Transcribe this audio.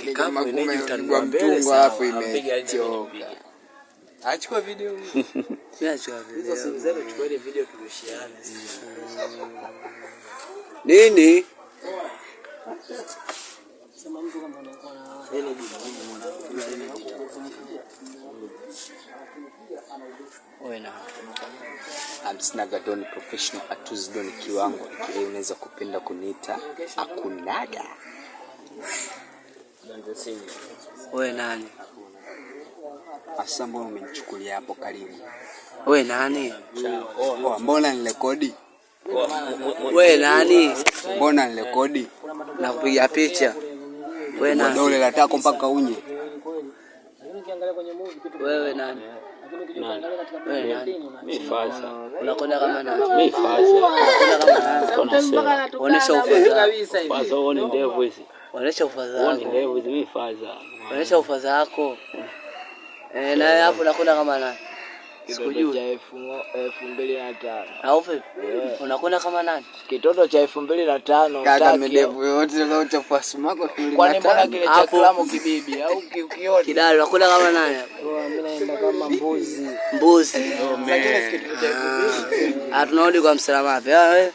Kikapu Kama eneji utanunua kumepigwa mbele mtungo sawa. alafu Ampige aje imechoka. nipige. Achukua video. Mimi nachukua Hizo simu video. zetu chukua ile video turushiane. Nini? Wewe na Hamsinaga Don Professional Atuz Don kiwango aka unaweza kupenda kuniita akunaga. Wewe nani? Asa, mbona umenichukulia hapo karibu? Wewe nani? Oh, mbona nirekodi? Wewe nani? Mbona nirekodi? Nakupiga picha. Wewe nani? Dole la tako mpaka unye. Wewe nani? Wewe nani? Mi faza. Unakwenda kama nani? Mi faza. Unakwenda kama nani? Kona sera. Onesha ufadha. Faza huo ni ndevu hizi. Onesha ufadha Huo ni wako. ndevu hizi mi faza. Onesha ufadha wako. Eh, na hapo unakwenda kama nani? Kitoto Sikujui. cha 2005. Au vipi? Unakwenda kama nani? Kitoto cha 2005 Kaka utaki. midevu yote leo chafua simu yako Kwani mbona 2005. kile cha Hapo. klamu kibibi au ukioni? Kidali unakwenda kama nani? Mimi naenda kama mbuzi. Mbuzi. Ah, tunarudi kwa msalama. Ah, wewe.